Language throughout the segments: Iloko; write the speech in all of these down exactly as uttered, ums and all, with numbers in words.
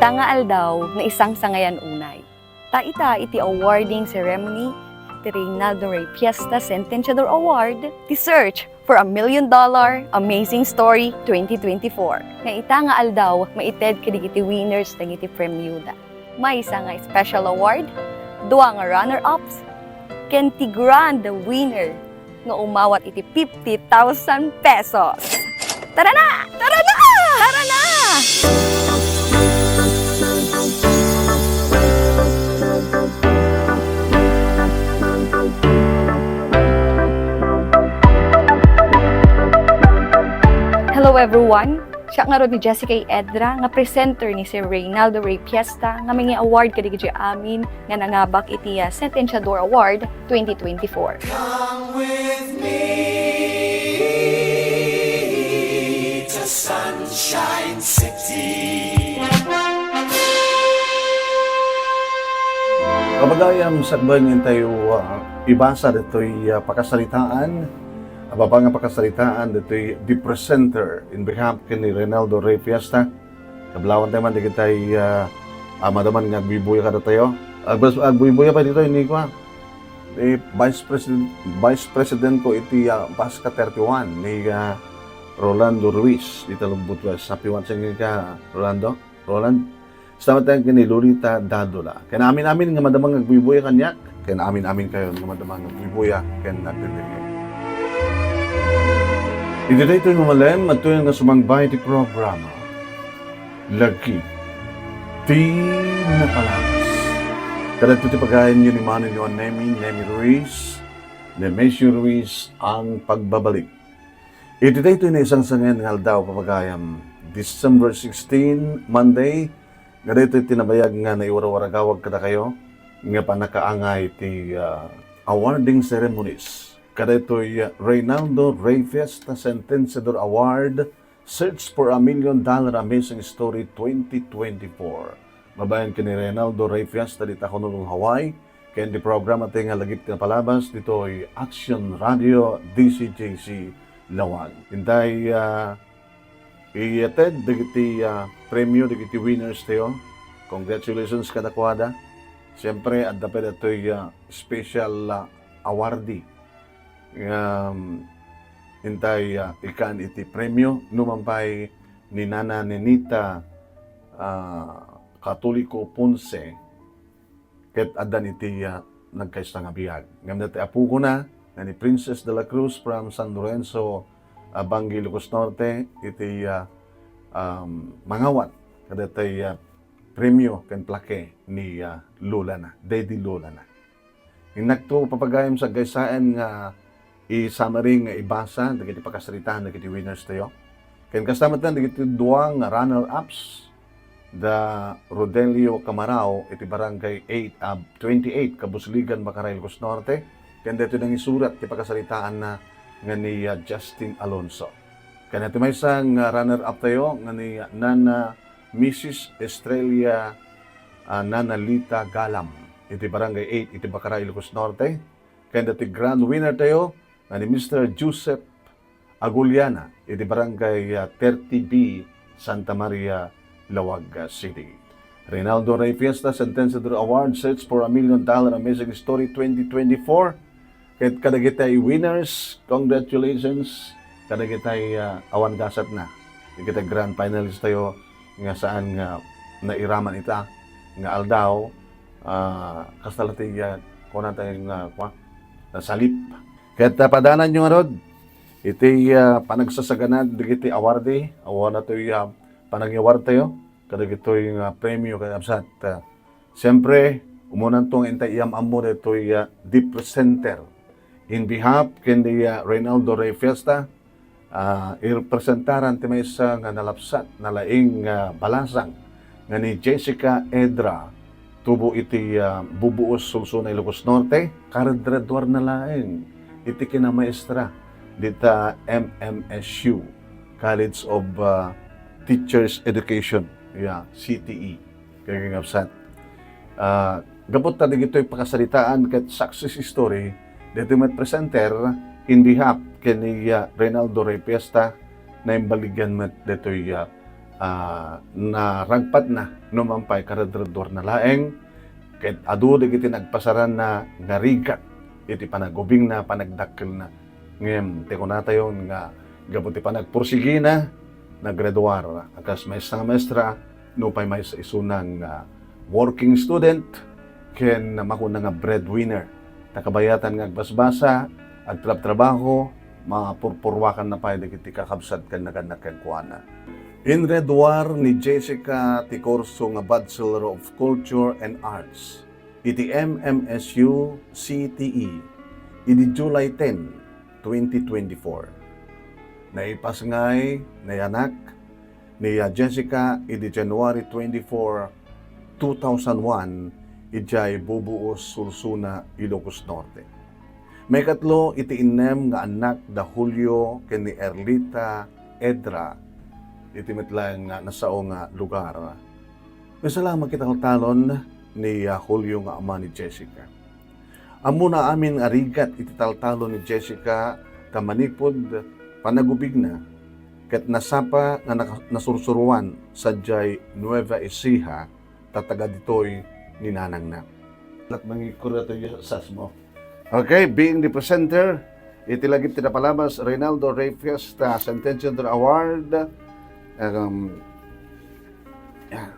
ita nga aldaw nga isangsangayan unay. Ta ita iti awarding ceremony ti Reynaldo Rey Fiesta Sentenciador Award, ti Search for a Million Dollar Amazing Story twenty twenty-four. Nga ita nga aldaw, maited kadagiti winners dagiti premioda. Maysa nga special award, dua nga runner-ups, ken ti grand winner nga umawat iti fifty thousand pesos. Tara na! Tara na! Tara na! Hello everyone! Siak ngarud ni Jessica Edra nga presenter ni Sir Reynaldo Rey Fiesta nga mangi-award kadagiti amin nga nangabak iti, ah, Sentenciador Award twenty twenty-four. Come with me to Sunshine City. Kapagayam, sakbay nga intayo, ah, ibasa ditoy, ah, pakasaritaan, ababa nga pakasaritaan ditoy the presenter in behalf ken ni Reynaldo Rey Fiesta. Kablawan tayo man dagitay, ah, ah, madaman nga agbuybuya kadatayo. Agbas-, agbuybuya pa ditoy ni kua, ni Vice President, Vice President ko iti, ah, Pasca thirty-one, ni, ah, Rolando Ruiz, dita Lumbutuas. Happy once again ka, Rolando. Roland, salamat tayo ken ni Lolita Dadula. Ken amin-amin nga madaman nga agbuybuya kaniak, ken amin-amin kayo nga madaman nga agbuybuya ken nagdedengngeg. Iti daytoy nga malem, adtoy nga sumangbahay ti programa. Lagip ti napalabas. Kadagito ti pagayanyo ni Mano ni Juan Nemi, Nemi Ruiz, Nemesio Ruiz, ang pagbabalik. Iti daytoy naisangsangayan nga aldaw, papagayam, December sixteen, Monday, nga daytoy ti nabayag nga naiwarwaragawag kadakayo nga pannakaangay ti, ah, awarding ceremonies kadaytoy, ah, Reynaldo Rey Fiesta Sentenciador Award, Search for a Million Dollar Amazing Story twenty twenty-four. Babaen ken ni Reynaldo Rey Fiesta dita Honolulu, Hawaii, ken ti programa ti nga lagip ti napalabas ditoy Action Radio D C J C Laoag. Intay, ah, iyated dagiti, ah, premio dagiti winners tayo. Congratulations kadakuada. Siyempre, adda pay datoy, ah, special, ah, awardee nga, um, intay, ah, ikkan iti premio, numan pay ni Nana Nenita, ah, Katoliko Ponce, ket addan iti, ah, nagkaysa nga biag. Ngem dati apogona nga ni Princess de la Cruz from San Lorenzo, ah, Bangui, Ilocos Norte, iti, ah, um, mangawat kadagiti, ah, premio ken plaque ni, ah, lolana, daddy lolana. Innakto, papagayam, saggaysaen nga i-summary nga ibasa dagiti pakasaritaan dagiti winners tayo. Ken kasta met dagiti dua nga runner-ups, da Rodelio Camarao iti Barangay eight, ah, twenty-eight, Kabusligan, Bacarai, Ilocos Norte, ken daytoy nangisurat ti pakasaritaanna nga ni, ah, Justin Alonso. Ken daytoy maysa nga runner-up tayo nga ni, ah, Nana Missus Estrella, ah, Nana Lita Galam iti Barangay eight iti Bacarai, Ilocos Norte. Ken daytoy grand winner tayo nga ni Mister Joseph Aguliana iti Barangay, ah, thirty B, Santa Maria, Laoag, ah, City. Reynaldo Rey Fiesta Sentenciador Award, Search for a Million Dollar Amazing Story twenty twenty-four. Ket kadagitay winners, congratulations kadagitay, ah, awan gasatna. Dagitay grand finalist tayo nga saan nga nairaman ita nga aldaw, ah, kasta la ti, ah, kuna tayo nga, kua, nasalip. Ket, ah, padananyo ngarud iti, ah, panagsasaganad dagiti awardee, awan natoy, ah, panag-award tayo kadagitoy nga premio ket absat. Ah, siyempre, umunanto nga intay iyam-ammo daytoy, ah, the presenter. In behalf ken ni, ah, Reynaldo Rey Fiesta, ah, irepresentaran ti maysa nga nalapsat, nalaing nga balasang nga ni Jessica Edra, tubo iti, ah, Bubuos, Solsona, Ilocos Norte, karedreduarna laeng iti kinamaestra dita M M S U, College of, ah, Teachers Education, yeah, C T E, kagingabsat. Ah, gapu ta dagitoy pakasaritaan ket success story, daytoy met presenter in behalf ken ni, ah, Reynaldo Rey Fiesta, naimbalingan met daytoy, ah, ah, naragpatna, no man pay karedredduarna laeng, ket adu dagiti nagpasaranna nga rigat iti panagubingna, panagdakkelna. Ngem ti kunatayon nga gapu ti panagpursigina, naggraduar a kas maestra nga maestra, nupay maysa isuna nga working student ken makuna nga breadwinner. Ta kabayatan nga agbasbasa, agtrabtrabaho, mapurpurwakanna pay dagiti kakabsat ken nagannak kenkuana. Inreduar ni Jessica ti kurso nga Bachelor of Culture and Arts iti M M S U C T E idi July ten, twenty twenty-four. Naipasngay, nayanak ni, ah, Jessica idi January twenty-four, two thousand one, idiay Bubuos, Solsona, Ilocos Norte. Maikatlo iti innem nga annak da Julio ken ni Erlita Edra, iti met laeng nga nasao nga lugar. Maisalamak iti taltalon ni, ah, Julio nga ama ni Jessica. Ammona amin nga rigat iti taltalon ni Jessica ta manipud panagubingna, ket nasapa nga naka-, nasursuroan sadiay Nueva Ecija, ta taga ditoy ni nanangna. At mangikuro ito yung sasmo. Okay, being the presenter, iti lagip ti napalabas, Reynaldo Rey Fiesta, Centennial Award. Um, yeah.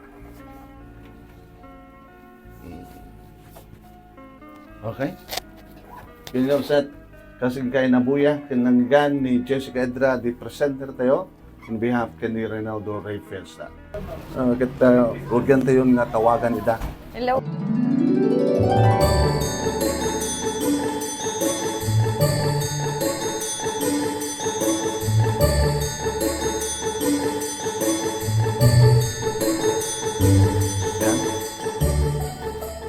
Okay? Ken Joseph, kasing kainabuya, ken nanggan ni Jessica Edra, di presenter tayo, in behalf ken ni Reynaldo Rey Fiesta. Ah, ket, ah, rugian tayo nga tawagan ida. Hello. Yan.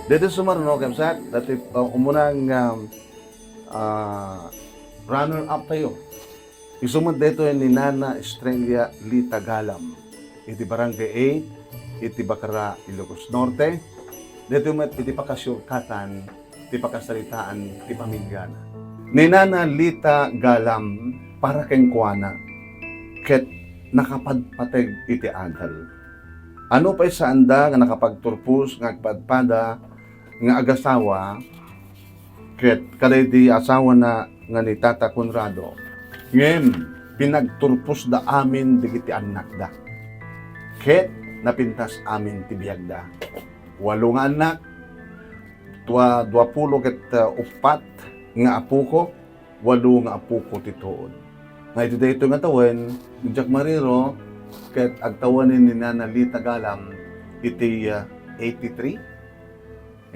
Dito sumarno, kamsat, dati, uh, umunang, um, ah, runner-up tayo. Isu met daytoy ni Nana Estrella Lita Galam, iti Barangay eight, iti Bacara, Ilocos Norte. Daytoy met iti pakasurkatan ti pakasaritaan ti pamiliana. Ni Nana Lita Galam para kenkuana, ket nakapadpateg iti adal. Ano pay saanda nga nakapagturpos nga agpadpada nga agasawa, ket kadaydi asawana nga ni Tata Conrado. Ngem pinagturposda amin dagiti annakda, ket napintas amin ti biagda. Walo nga annak, dua, duapulo ket, uh, uppat nga apoko, walo nga apoko ti tuod. Nga iti daytoy nga tawen, diak mariro, ket agtawanen ni Nana Lita Galam iti, uh, eighty-three?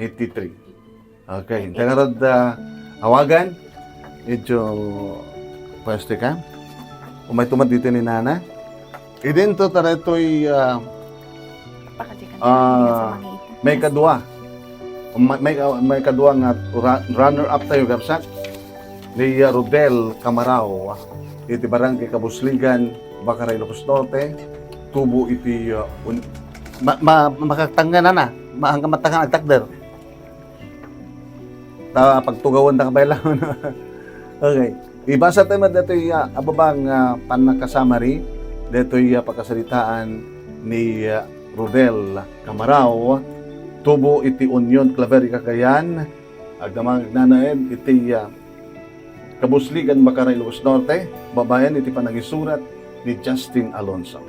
Eighty-three. Okay, inta ngarud, ah, awagan. Medyo pwesto ka. Umay tumad dito ni Nana. Idinto ta daytoy, ah, Pakadikan ah, sa mga ita. May kadua. May, may, ah, may kadua nga ra-, runner-up tayo, gabsat. Ni, ah, Rodel Camarao, ah, iti Barangay Kabusligan, Bacaray, Ilocos Norte. Tubo iti, ah, un-, ma-, ma-, makatanggan na na. Maangga matangan agtakder. Ta pagtugawan da kabaylawan. Okay. Ibasa tayo met datoy, ah, ababa nga pannakasamari, datoy, ah, pakasaritaan ni, ah, Rodel Camarao, tubo iti Union Claveria, Cagayan, agdamag nanaed iti, ah, Kabusligan, Bacaray, Ilocos Norte, babaen iti panangisurat ni Justin Alonso.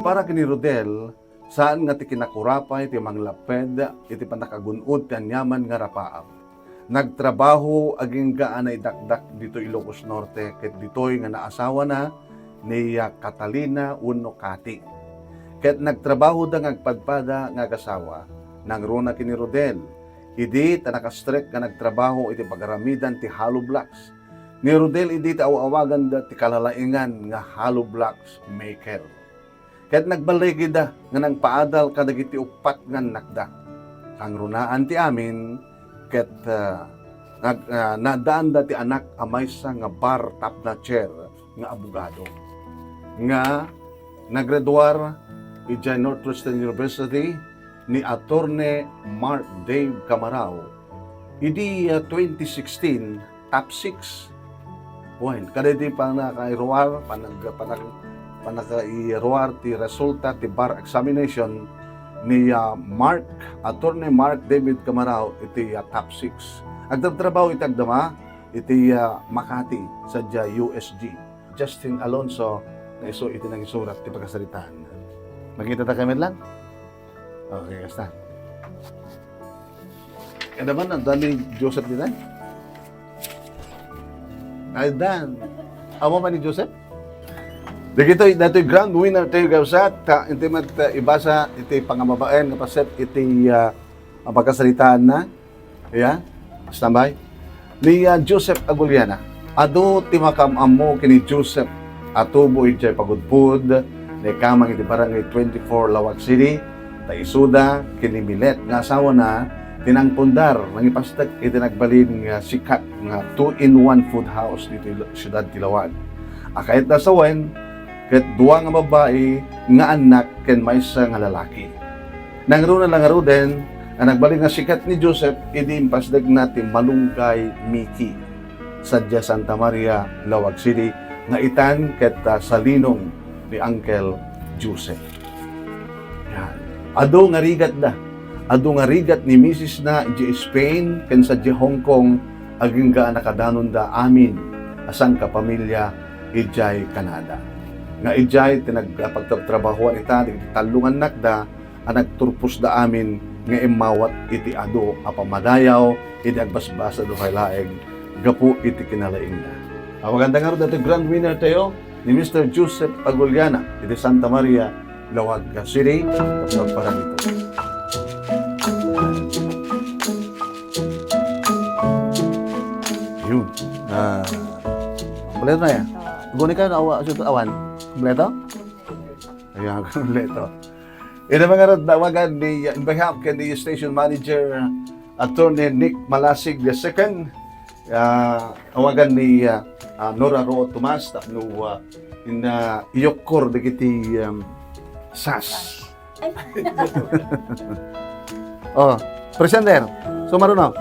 Para ken ni Rodel, saan nga ti kinakurapay ti manglapped iti pannakagun-od ti aniaman nga rapaap. Nagtrabaho agingga a naidakdak ditoy Ilocos Norte ket ditoy nga naasawana ni Catalina wenno Kati. Ket nagtrabahoda nga agpadpada nga agasawa, nangruna ken ni Rodel. Idi ta nakastrek nga nagtrabaho iti pagaramidan ti hollow blocks. Ni Rodel idi ti aw-awaganda ti kalalaingan nga hollow blocks maker. Ket nagballigida nga nangpaadal kadagiti uppat nga annakda. Kangrunaan ti amin, ket, ah, nag-, ah, naaddaanda ti anak a maysa nga bar top notcher nga abogado, nga naggraduar idiay Northwestern University ni Attorney Mark Dave Camarao. Idi, ah, twenty sixteen, top six. Wen, kadagiti pannakairuar, panag-, panag-, pannakairuar ti resulta ti bar examination ni, ah, Mark, Attorney Mark David Camarao iti, ah, top six. Agtabtrabaho iti agdama iti, ah, Makati, sadiay U S G. Justin Alonso, nga isu iti nangisurat ti pakasaritaan. Makita ta kami lang? Okay, kasta. Kada man, adda ni Joseph dita? Ay, dan. Amo man ni Joseph? Dagitoy, datoy grand winner tayo, gabsat. Ta, inti met, uh, ibasa iti pangababaen nga paset iti, uh, ang pagkasaritaan na. Yeah? Standby. Ni, ah, Joseph Aguliana. Adu ti makam-ammo ken ni Joseph a tubo idiay Pagudpud, naikamang iti Barangay twenty-four, Laoag City, ta isuda ken ni Milet nga asawana ti nangpundar, nangipastek iti nagbalin nga sikat nga two-in-one food house ditoy siudad ti Laoag. A kayatna sawen, ket dua nga babbai nga annak ken maysa nga lalaki. Nangruna la ngaruden a nagbalin nga sikat ni Joseph idi impasdegna ti Malunggay Miki, sadiay Santa Maria, Laoag City, nga itan ket, ah, salinong ni Uncle Joseph. Yan. Adu nga rigatda. Adu nga rigat ni misisna idiay Spain ken sadiay Hong Kong agingga a nakadanonda amin a sangkapamilya idiay Canada. Nga idiay ti nagpagtrabtrabahoan ita dagiti tallo nga annakda a nagturposda amin nga immawat iti adu a pammadayaw idi agbasbasada pay laeng gapu iti kinalaingda. Awaganda ngarud dati grand winner tayo ni Mister Joseph Aguliana iti Santa Maria, Laoag City, ket nagparang ito. Yun. Ah, kompleto na yan. Guni ka, awa-, awan. Kompleto? Ayan, kompleto. Ina mga rod, awagan ni, in behalf ken ni station manager, Attorney Nick Malasig the second, ah, awagan ni, ah, ah, Nora Ro Tomas, tapno, ah, in, ah, iyukkor dagiti, um, sas. Oh, presenter. Sumaruno.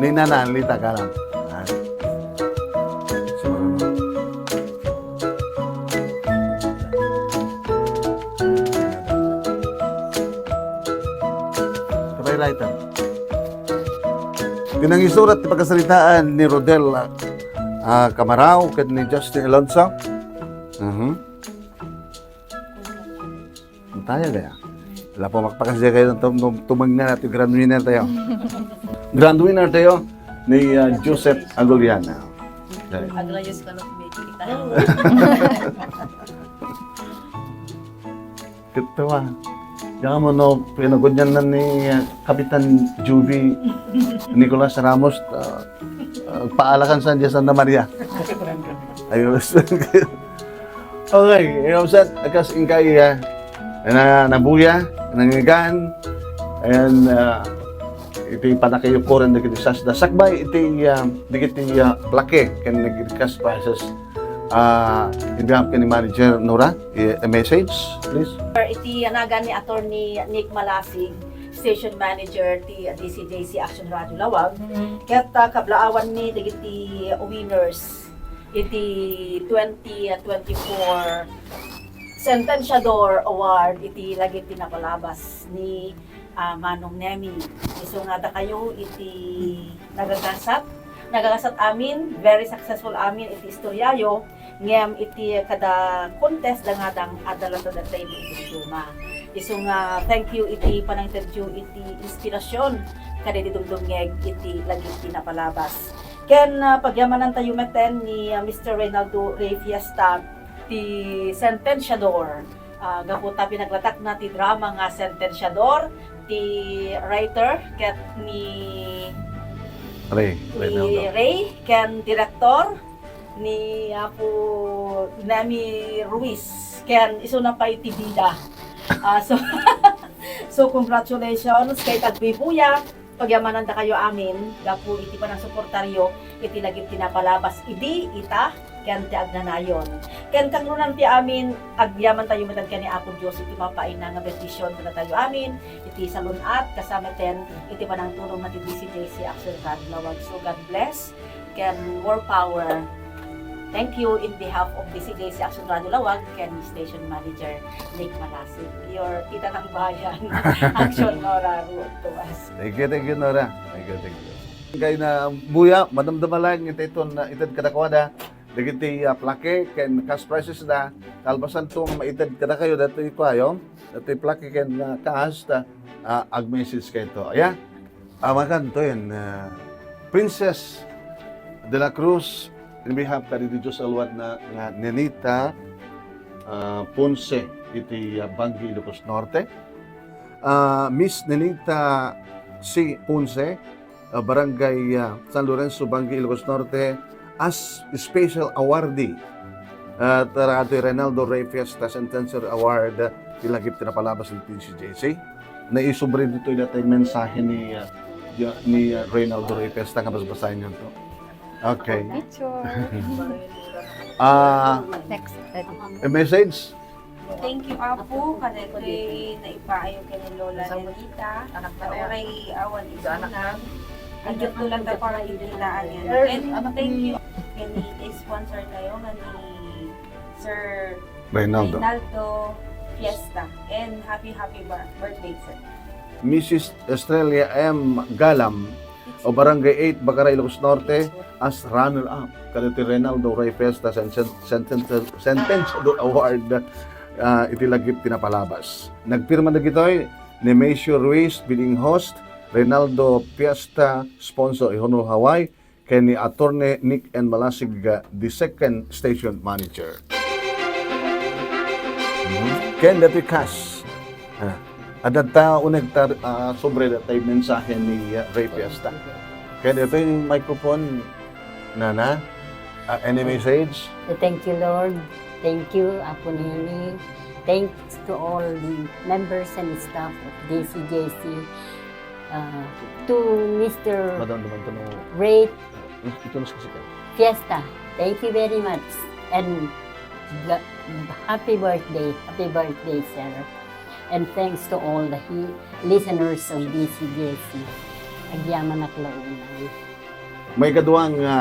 Ni Nana, Lita, kalam. Ah. Sumaruno. Copywriter. Pinangisurat ti pagkasaritaan ni Rodel, ah, Camarao ken ni Justin Alonso. Mhm. Tayo kaya. Wala po makapakasya kayo ng tum-, tum-, tumangnan natin grand winner tayo. Grand winner tayo ni, ah, Joseph Agoliana. Okay. Aglayos ka na kumikita. Katawa. Diyan mo, no, pinagudyan na ni, ah, Kapitan Juby Nicolas Ramos, ah, ah, paalakan sa diyan Santa Maria. Ayos. Okay, you know, sir, kas ingkay, ah, na, nabuya, nangigan, and, ah, iti panakayukoran dagiti sasda. Sakbay iti, ah, dagiti, ah, plaque ken dagiti cash prizes. Ah, in behalf ni Manager Nora, i-, a message, please. Iti anagan ni Attorney Nick Malasig, Station Manager ti D C J C Action Radio Laoag, ket, ah, kablaawan ni dagiti winners iti twenty twenty-four Sentenciador Award iti lagip ti napalabas ni, ah, Manong Nemi. Isu nga dakayo iti nagagasat, nagagasat amin, very successful amin iti istoryayo, ngem iti kada contest da ngarud adda latta dayta iti dumduma. Isu nga thank you iti panangitedyo iti inspirasyon kadagiti dumdumngeg iti lagip ti napalabas. Ken, ah, pagyamanantayo metten ni, ah, Mister Reynaldo Rey Fiesta ti Sentenciador. Ah, gapu ta pinaglatakna ti drama nga Sentenciador, ti writer ket ni, Ray, ni Reynaldo. Ray, ken director ni Apo Nemi Ruiz, ken isuna pay ti bida. Ah, so, so congratulations ket agbuybuya. Pagyamanandakayo amin gapu iti panangsuportaryo iti lagip ti napalabas idi, ita, ken ti agnanayon. Ken kangrunan ti amin, agyamantayo metten ken ni Apo Dios iti mapaina nga bendision kadatayo amin, iti salun-at, kasameten iti panangtulong na ti D C J C Action Rad Lawag. So, God bless. Ken more power. Thank you in behalf of D C J C Action Radio Laoag, ken Station Manager Nick Malasig, your Tita ng Bayan, Action Nora Ruotuas. Thank you, thank you, Nora. Thank you, thank you. Kay na, buya, madamdama lang iti iton, uh, ited kadakuada, dagiti, uh, plaque, ken cash prizes da, kalpasan to nga maited kadakayo, datoy kuayo, datoy plaque ken, uh, cash, ta, uh, ag-message kayo to. Aya? Amakan to yan, uh, Princess de la Cruz, in behalf kaditi Dios a luad na nga Nenita, uh, Ponce, iti, uh, Bangui, Ilocos Norte. Uh, Miss Nenita C. Ponce, uh, Barangay, uh, San Lorenzo, Bangui, Ilocos Norte, as special awardee, uh, tara atoy Reynaldo Rey Fiesta Centennial Award, uh, ti lagip ti napalabas iti D C J C. Naisubli ditoy datoy mensahe ni, uh, ni, uh, Reynaldo Rey Fiesta nga basbasaenyo to. Okay. Picture. Ah, next. A message? Thank you, Apo, kadagitoy naipaayo ken ni Lola Nenita, ta uray awan isunan. Ania to lang ta para kikitaan yan. And thank you ken ni sponsor tayo nga ni Sir Reynaldo. Reynaldo Fiesta. And happy, happy bir-, birthday, sir. Missus Estrella M. Galam, o Barangay eight, Bacarai, Ilocos Norte, as runner-up kadagiti Reynaldo Rey Fiesta Sen-, Sen-, Sentence Award, ah, iti lagip ti napalabas. Nagpirma dagitoy ni Macio Ruiz, bidding host, Reynaldo Fiesta, sponsor, Ihono Hawaii, ken ni Attorney Nick N. Malasig, ah, the second station manager. Mhm. Ken datoy cash. Ah, adda ta uneg ta, ah, sobre datoy mensahe ni, ah, Rey Fiesta. Ken datoy microphone, Nana, ah, any message? Thank you, Lord. Thank you, Apo Neni. Thanks to all the members and staff of D C J C, uh, to Mister Madam, duman to no. Ray Ito na sa Fiesta. Thank you very much. And ga-, happy birthday. Happy birthday, sir. And thanks to all the he-, listeners of D C J C. Agyamanak la unay. Maikadua nga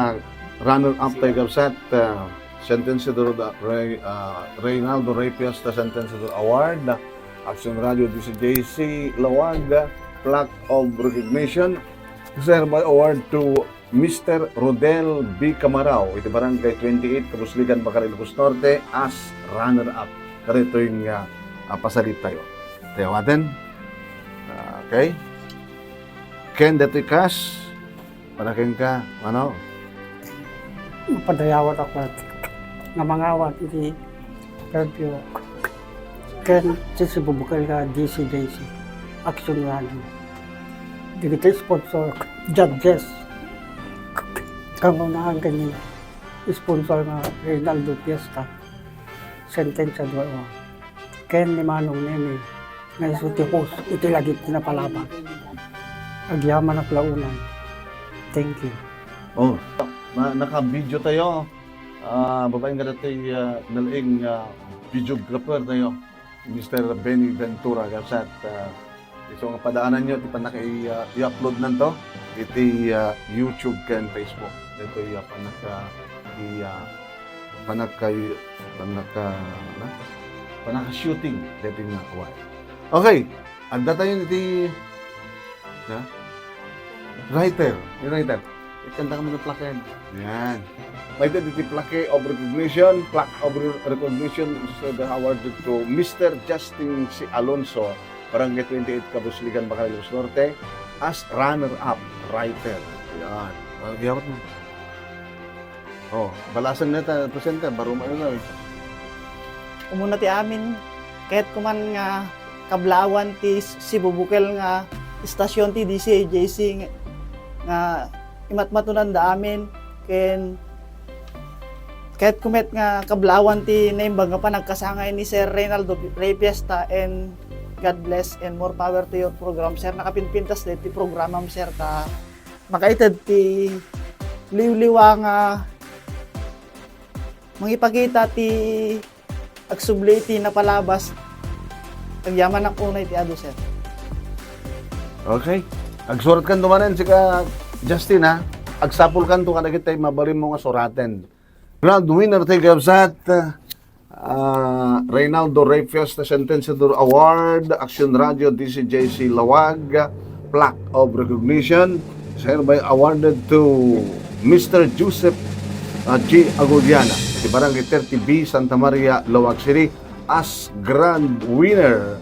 runner-up tayo, kabsat, ah, Sentensiador da-, Rey-, ah, Reynaldo Rey Fiesta Sentensiador Award, Action Radio D C J C Laoag, Plaque of Recognition, Sir, my award to Mister Rodel B. Camarao, iti Barangay twenty-eight, Kabusligan, Bacarai, Ilocos Norte, as runner-up. Karitoy nga, ah, pasalit tayo. Tayo atin. Ah, okay. Ken datoy cash, para kenka, ano? Mapadayawat ako nga mangawat iti curfew. Ken ti sibubukel nga D C J C, Action Radio. Dagiti sponsor, judges. Kangunaan ken ni sponsor nga Reynaldo Fiesta, Sentensiador. Ken ni Manong Nene, nga isu ti host iti lagip ti napalabas. Agyamanak la unay. Thank you. Oh, na-, naka-video tayo. Ah, babaen kadatoy, ah, nalaing, ah, videographer tayo, Mister Benny Ventura, kabsat, ah, isu nga padaananyo ti pannaka-, ah, i-upload nanto iti, ah, YouTube ken Facebook. Daytoy, ah, pannaka-, i-, ah, pannaka-, pannaka-, ano? Pannaka-shooting daytoy nga kuan. Okay, adda tayo iti, ha? Writer, yung writer. Ikanta kami ng plaque. Yan. May iti plaque of recognition, plaque of re-, recognition is awarded to Mister Justin C. Alonso, Barangay twenty-eight, Kabusligan, Bacarai, Ilocos Norte, as runner-up writer. Yan. Ah, giyawat mo. Oh, balasan na ta, presenta, baro mo na, eh. Umuna ti amin, ket kuman nga kablaawan ti s-, sibubukel nga istasyon ti D C J C nga, nga imatmatonanda amin, ken, ket kumet nga kablaawan ti naimbag nga panagkasangay ni Sir Reynaldo Rey Fiesta, and God bless and more power to your program, sir. Nakapinpintas daytoy programam, sir, ta makaited ti liwliwa nga mangipakita ti agsubli iti napalabas. Agyamanak unay ti adu, sir. Okay. Agsurat kan dumanen, sika, Justin, ha? Agsapulkanto kadagiti mabalinmo nga suraten. Grand winner ti kabsat, ah, Reynaldo Rey Fiesta Sentenciador Award, Action Radio D C J C Lawag, Plaque of Recognition is hereby awarded to Mister Joseph, ah, G Agodiana, ti Barangay thirty B, Santa Maria, Lawag City, as grand winner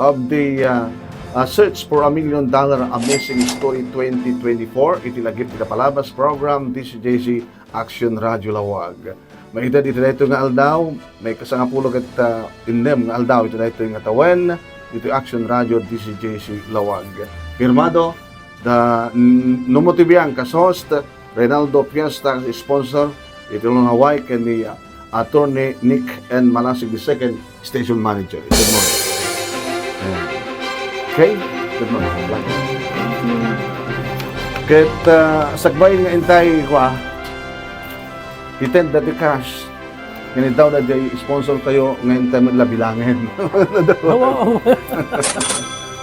of the, ah, ah, Search for a Million Dollar Amazing Story twenty twenty-four, iti lagip ti napalabas program, D C J C Action Radio Lawag. Maited iti daytoy nga aldaw, maikasangapulo ket, ah, innem nga aldaw iti daytoy nga tawen, iti Action Radio D C J C Lawag. Pirmado, da, n-, Numo T V ang kas host, Reynaldo Fiesta, sponsor, iti Ulong Hawaii, ken ni, ah, Attorney Nick N. Malasig the second, station manager. Good morning. Ayan. Okay? Good morning. Ket, ah, sakbay nga intay, kwa, itend dati cash. Nga ni daw na di sponsor tayo, nga intay met la bilangen. Oo.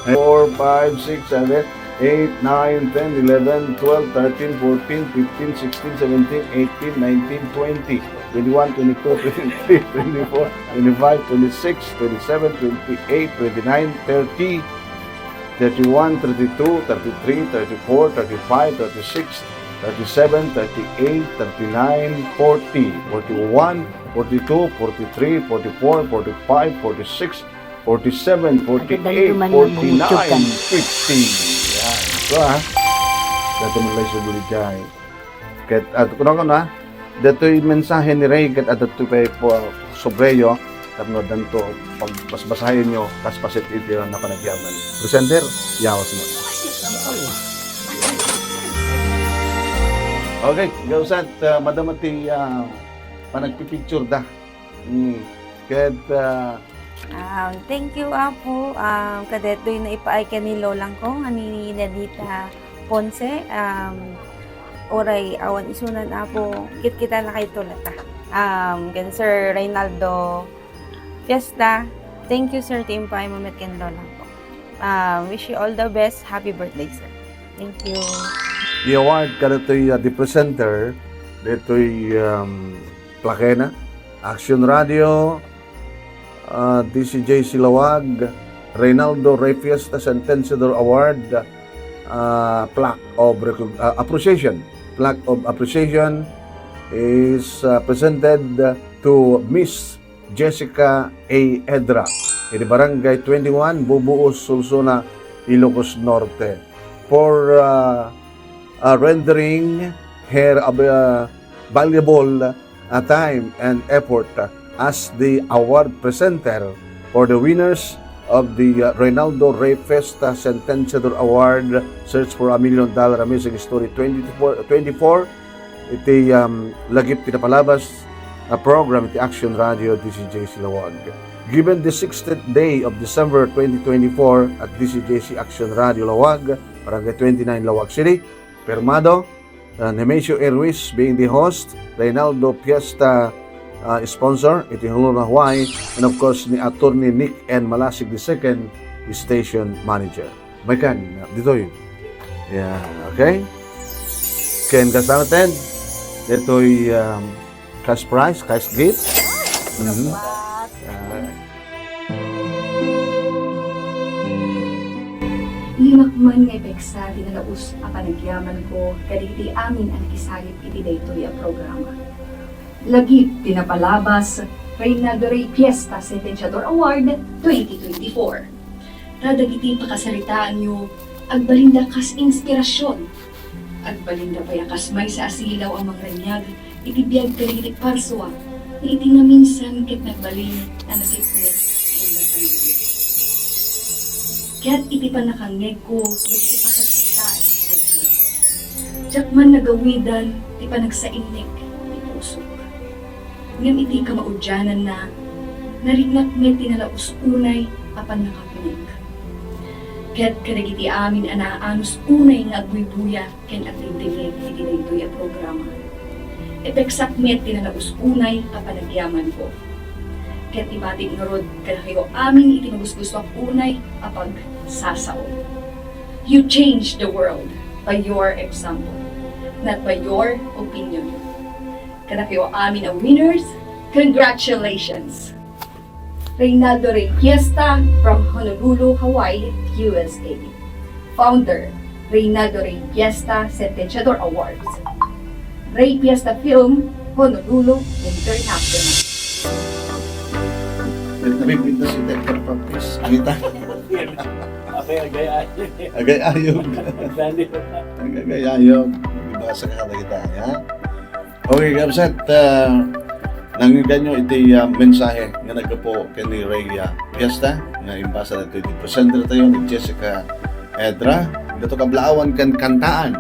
Four, five, six, seven, eight, nine, ten, eleven, twelve, thirteen, fourteen, fifteen, sixteen, seventeen, eighteen, nineteen, twenty, twenty-one, twenty-two, twenty-three, twenty-four, twenty-five, twenty-six, twenty-seven, twenty-eight, twenty-nine, thirty, thirty-one, thirty-two, thirty-three, thirty-four, thirty-five, thirty-six, thirty-seven, thirty-eight, thirty-nine, forty, forty-one, forty-two, forty-three, forty-four, forty-five, forty-six, forty-seven, forty-eight, forty-nine, fifty. Yan. Ito, ha? Dati man lang sa Buligay. Ket, ah, kuno, kuno, ha? Datoy mensahe ni Rey, ket adda to pay po sobreyo, tapno danto pagbasbasahen nyo, kas paset iti na panagyaman. Presenter, yawas mo. Okay, gausat, ah, madama ti, ah, panagpipicture da. Mm. Ket, ah, Um, thank you, Apo. Um, kadetoy naipaay ken ni Lolang ko, nga ni Nadita Ponce. Um, uray awan isunan, Apo, kitkitanakayto latta. Um, ken Sir Reynaldo Fiesta, thank you, sir, ti impaay mo met ken Lolang ko. Um, wish you all the best. Happy birthday, sir. Thank you. The award kadetoy, ah, the presenter, detoy, um, plakena, Action Radio, ah, D C J C Lawag, Reynaldo Rey Fiesta Sentenciador Award, ah, plaque of recog-, ah, appreciation. Plaque of appreciation is, ah, presented to Miss Jessica A. Edra, iti Barangay twenty-one, Bubuos, Solsona, Ilocos Norte, for, ah, ah, rendering her, ah, valuable, ah, time and effort, ah, as the award presenter for the winners of the, ah, Reynaldo Rey Fiesta Sentenciador Award, Search for a Million Dollar Amazing Story twenty-four, twenty-four, iti, um, lagip ti napalabas a program iti Action Radio D C J C Lawag. Given the sixteenth day of December twenty twenty-four at D C J C Action Radio Lawag, Barangay twenty-nine, Lawag City, pirmado, uh, Nemesio Airways being the host, Reynaldo Fiesta, uh, sponsor, iti Honolulu, Hawaii, and of course, ni Attorney Nick N. Malasig the second, station manager. May kan, ditoy. Yeah, okay? Ken kasama ten, ditoy, um, cash prize, cash gift. Mhm. Salamat. Ah. Ni Makman nga ipeksa ti nalaus a panagyamanko kadagiti amin a nakisarit iti daytoy a programa. Lagip ti napalabas, Reynaldo Rey Fiesta Sentenciador Award twenty twenty-four. Ta dagiti pakasaritaanyo, agbalinda kas inspirasyon. Agbalinda pay a kas maysa a silaw a mangraniag iti biag kadagiti parsua nga iti naminsan ket nagbalin a nasipnget ti indatanagyo. Ket iti pannakangngegko dagiti pakasaritaanyo, diak man nagawidan ti panagsainnek ti pusok. Ngem iti kamaudiananna, nariknak met ti nalaus unay a pannakapnek. Ket kadagiti amin a naanus unay nga agbuybuya ken agdingdingngeg iti daytoy a programa, ipeksak met ti nalaus unay a panagyamanko. Ket ibatik ngarud kadakayo amin iti magusgustuak unay a pagsasao. You change the world by your example. Not by your opinion. Kadakayo amin a winners, congratulations! Reynaldo Rey Fiesta from Honolulu, Hawaii, U S A. Founder, Reynaldo Rey Fiesta Sentenciador Awards. Rey Fiesta Film, Honolulu International. Wait, nabibigla si Tekla Papis. Ang ita. Agay, agay, ayog. Agay, ayog. Agay, ayog. Ibasa ka na kita, ha? Okay, kabsat, ah, nangyiganyo iti, ah, mensahe nga naggapu ken ni Rey, ah, Fiesta, nga imbasa datoy ti presenter tayo ni Jessica Edra. Datoy kablaawan ken kantaan,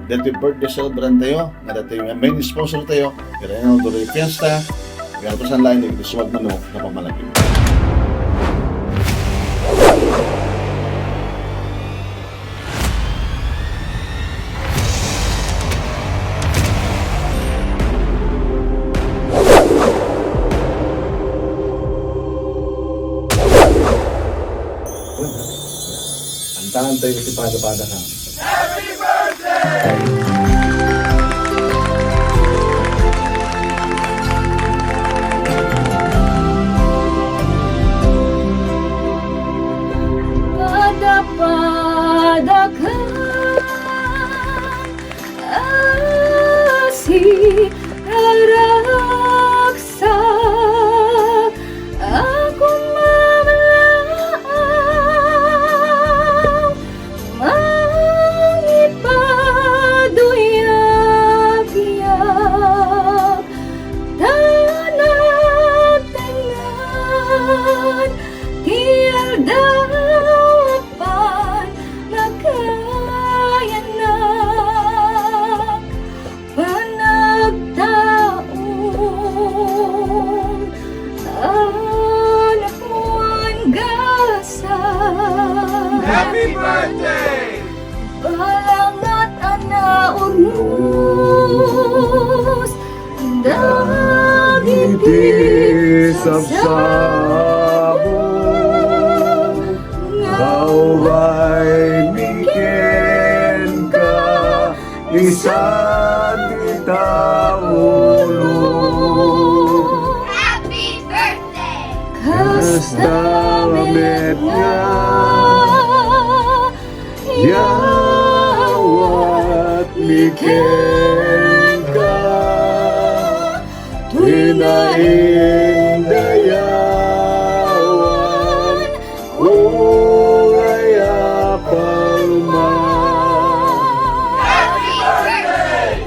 datoy birthday celebrant tayo, nga datoy nga main sponsor tayo, ni Reynaldo Rey Fiesta, nga pasan laeng iti sumagmamano nga pammalakip. Kantahan tayo iti pada-pada ka. Pada-pada ka, asi, raraksa, ako mamlaang, mangipaduyak-yak, tanagtengngan ti aldaw a panakayanak, panagtaom a napuan gasat. Happy birthday! Balangat a naurnos dagiti sabsabong nga uray mi kenka, isan ita ulo. Happy birthday! Kasta met nga yawat mi kenka, toy naindayawan, uray a palma.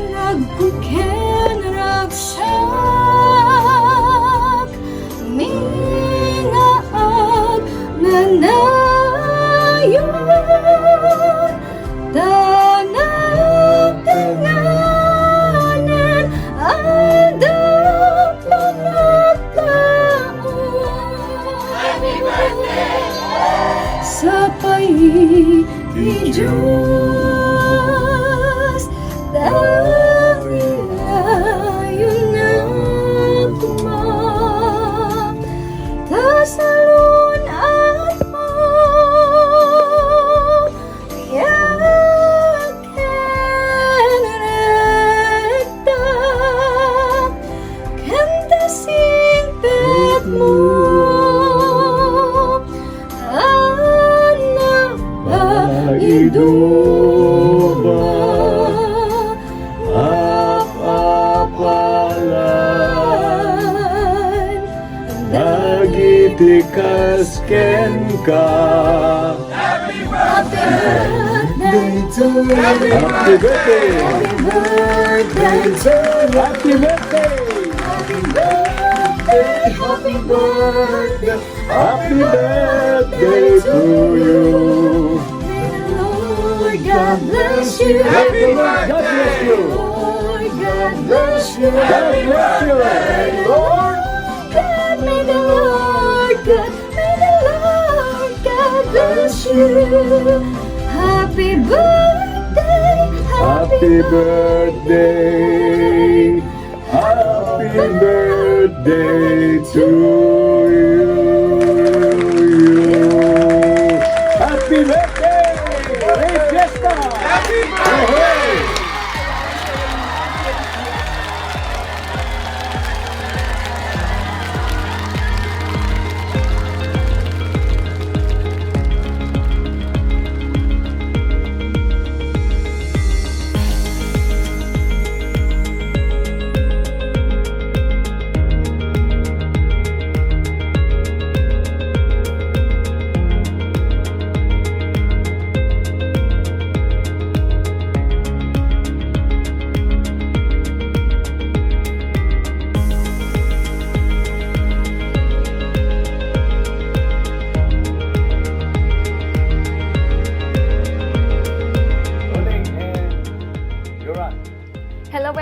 Nagkuken ragsak, mingaag nga nayon, tanagtengnganen aldaw panagtaom. Sapay ti Dios, daydiayennak koma, ta salun-atmo ken rekta, ken ta singpetmo a napaiduma a papalan dagiti kas kenka. Happy birthday to you. Happy birthday. Happy birthday to you. Happy birthday. Happy birthday, happy birthday, happy birthday to you. May the Lord God bless you. Happy birthday. God bless you. Lord God bless you. God bless you. Lord God, may the Lord God May the Lord God bless you. Happy birthday, happy birthday, happy birthday to you. Happy birthday! Merry Fiesta! Happy birthday!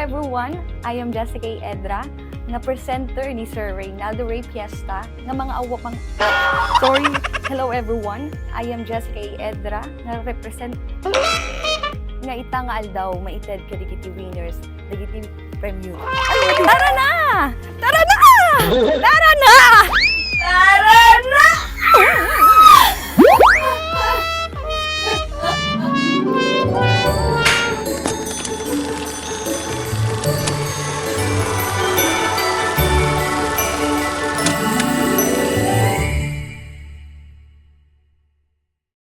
Everyone, I am Jessica A. Edra, nga presenter ni Sir Reynaldo Rey Fiesta, nga mga awa pang... Sorry. Hello everyone, I am Jessica A. Edra, nga represent... Nga ita nga aldaw, maited kadagiti winners dagiti premyo. Ay, tara na!